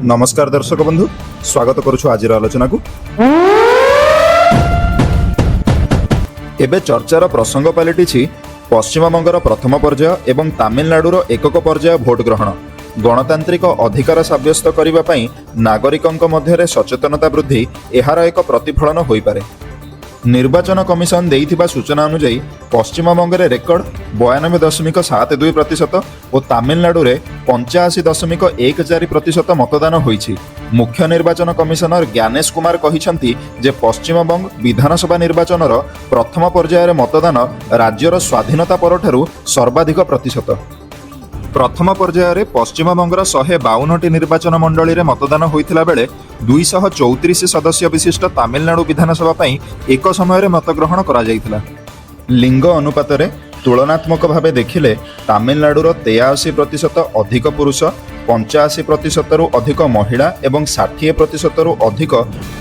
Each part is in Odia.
ନମସ୍କାର ଦର୍ଶକ ବନ୍ଧୁ, ସ୍ୱାଗତ କରୁଛୁ ଆଜିର ଆଲୋଚନାକୁ। ଏବେ ଚର୍ଚ୍ଚାର ପ୍ରସଙ୍ଗ ପାଲଟିଛି ପଶ୍ଚିମବଙ୍ଗର ପ୍ରଥମ ପର୍ଯ୍ୟାୟ ଏବଂ ତାମିଲନାଡୁର ଏକକ ପର୍ଯ୍ୟାୟ ଭୋଟ ଗ୍ରହଣ। ଗଣତାନ୍ତ୍ରିକ ଅଧିକାର ସାବ୍ୟସ୍ତ କରିବା ପାଇଁ ନାଗରିକଙ୍କ ମଧ୍ୟରେ ସଚେତନତା ବୃଦ୍ଧି ଏହାର ଏକ ପ୍ରତିଫଳନ ହୋଇପାରେ। ନିର୍ବାଚନ କମିଶନ ଦେଇଥିବା ସୂଚନା ଅନୁଯାୟୀ, ପଶ୍ଚିମବଙ୍ଗରେ ରେକର୍ଡ 92.72% ଓ ତାମିଲନାଡୁରେ 85.14% ମତଦାନ ହୋଇଛି। ମୁଖ୍ୟ ନିର୍ବାଚନ କମିଶନର ଜ୍ଞାନେଶ କୁମାର କହିଛନ୍ତି ଯେ ପଶ୍ଚିମବଙ୍ଗ ବିଧାନସଭା ନିର୍ବାଚନର ପ୍ରଥମ ପର୍ଯ୍ୟାୟରେ ମତଦାନ ରାଜ୍ୟର ସ୍ୱାଧୀନତା ପରଠାରୁ ସର୍ବାଧିକ ପ୍ରତିଶତ। ପ୍ରଥମ ପର୍ଯ୍ୟାୟରେ ପଶ୍ଚିମବଙ୍ଗର 152ଟି ନିର୍ବାଚନ ମଣ୍ଡଳୀରେ ମତଦାନ ହୋଇଥିଲା ବେଳେ 234 ସଦସ୍ୟ ବିଶିଷ୍ଟ ତାମିଲନାଡୁ ବିଧାନସଭା ପାଇଁ ଏକ ସମୟରେ ମତଗ୍ରହଣ କରାଯାଇଥିଲା। ଲିଙ୍ଗ ଅନୁପାତରେ ତୁଳନାତ୍ମକ ଭାବେ ଦେଖିଲେ ତାମିଲନାଡୁର 83% ଅଧିକ ପୁରୁଷ, 85%ରୁ ଅଧିକ ମହିଳା ଏବଂ 60%ରୁ ଅଧିକ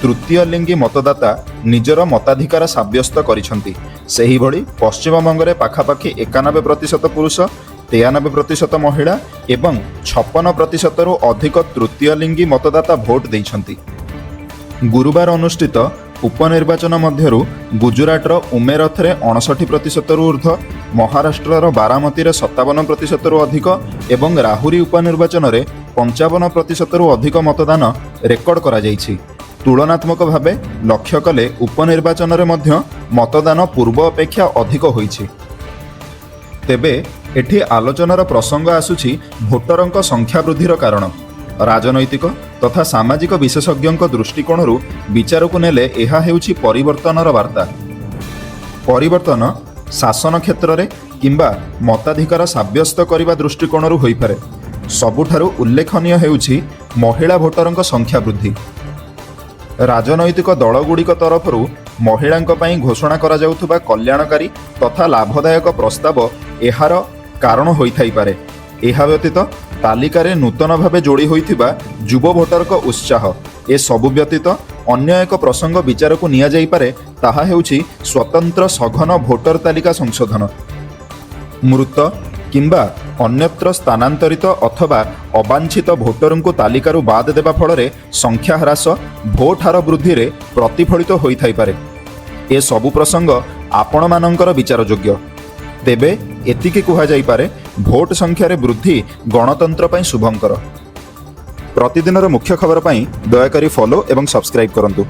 ତୃତୀୟ ଲିଙ୍ଗୀ ମତଦାତା ନିଜର ମତାଧିକାର ସାବ୍ୟସ୍ତ କରିଛନ୍ତି। ସେହିଭଳି ପଶ୍ଚିମବଙ୍ଗରେ ପାଖାପାଖି 91% ପୁରୁଷ, 93% ମହିଳା ଏବଂ 56%ରୁ ଅଧିକ ତୃତୀୟ ଲିଙ୍ଗୀ ମତଦାତା ଭୋଟ ଦେଇଛନ୍ତି। ଗୁରୁବାର ଅନୁଷ୍ଠିତ ଉପନିର୍ବାଚନ ମଧ୍ୟରୁ ଗୁଜୁରାଟର ଉମେରଥରେ 59%ରୁ ଉର୍ଦ୍ଧ୍ୱ, ମହାରାଷ୍ଟ୍ରର ବାରାମତୀରେ 57%ରୁ ଅଧିକ ଏବଂ ରାହୁରୀ ଉପନିର୍ବାଚନରେ 55%ରୁ ଅଧିକ ମତଦାନ ରେକର୍ଡ କରାଯାଇଛି। ତୁଳନାତ୍ମକ ଭାବେ ଲକ୍ଷ୍ୟ କଲେ ଉପନିର୍ବାଚନରେ ମଧ୍ୟ ମତଦାନ ପୂର୍ବ ଅପେକ୍ଷା ଅଧିକ ହୋଇଛି। ତେବେ ଏଠି ଆଲୋଚନାର ପ୍ରସଙ୍ଗ ଆସୁଛି ଭୋଟରଙ୍କ ସଂଖ୍ୟା ବୃଦ୍ଧିର କାରଣ। ରାଜନୈତିକ ତଥା ସାମାଜିକ ବିଶେଷଜ୍ଞଙ୍କ ଦୃଷ୍ଟିକୋଣରୁ ବିଚାରକୁ ନେଲେ ଏହା ହେଉଛି ପରିବର୍ତ୍ତନର ବାର୍ତ୍ତା। ପରିବର୍ତ୍ତନ ଶାସନ କ୍ଷେତ୍ରରେ କିମ୍ବା ମତାଧିକାର ସାବ୍ୟସ୍ତ କରିବା ଦୃଷ୍ଟିକୋଣରୁ ହୋଇପାରେ। ସବୁଠାରୁ ଉଲ୍ଲେଖନୀୟ ହେଉଛି ମହିଳା ଭୋଟରଙ୍କ ସଂଖ୍ୟା ବୃଦ୍ଧି। ରାଜନୈତିକ ଦଳଗୁଡ଼ିକ ତରଫରୁ ମହିଳାଙ୍କ ପାଇଁ ଘୋଷଣା କରାଯାଉଥିବା କଲ୍ୟାଣକାରୀ ତଥା ଲାଭଦାୟକ ପ୍ରସ୍ତାବ ଏହାର କାରଣ ହୋଇଥାଇପାରେ। ଏହା ବ୍ୟତୀତ ତାଲିକାରେ ନୂତନ ଭାବେ ଯୋଡ଼ି ହୋଇଥିବା ଯୁବ ଭୋଟରଙ୍କ ଉତ୍ସାହ। ଏସବୁ ବ୍ୟତୀତ ଅନ୍ୟ ଏକ ପ୍ରସଙ୍ଗ ବିଚାରକୁ ନିଆଯାଇପାରେ, ତାହା ହେଉଛି ସ୍ୱତନ୍ତ୍ର ସଘନ ଭୋଟର ତାଲିକା ସଂଶୋଧନ। ମୃତ କିମ୍ବା ଅନ୍ୟତ୍ର ସ୍ଥାନାନ୍ତରିତ ଅଥବା ଅବାଞ୍ଛିତ ଭୋଟରଙ୍କୁ ତାଲିକାରୁ ବାଦ ଦେବା ଫଳରେ ସଂଖ୍ୟା ହ୍ରାସ ଭୋଟ ହାର ବୃଦ୍ଧିରେ ପ୍ରତିଫଳିତ ହୋଇଥାଇପାରେ। ଏସବୁ ପ୍ରସଙ୍ଗ ଆପଣମାନଙ୍କର ବିଚାରଯୋଗ୍ୟ। ତେବେ ଏତିକି କୁହାଯାଇପାରେ, ଭୋଟ ସଂଖ୍ୟାରେ ବୃଦ୍ଧି ଗଣତନ୍ତ୍ର ପାଇଁ ଶୁଭଙ୍କର। ପ୍ରତିଦିନର ମୁଖ୍ୟ ଖବର ପାଇଁ ଦୟାକରି ଫଲୋ ଏବଂ ସବସ୍କ୍ରାଇବ୍ କରନ୍ତୁ।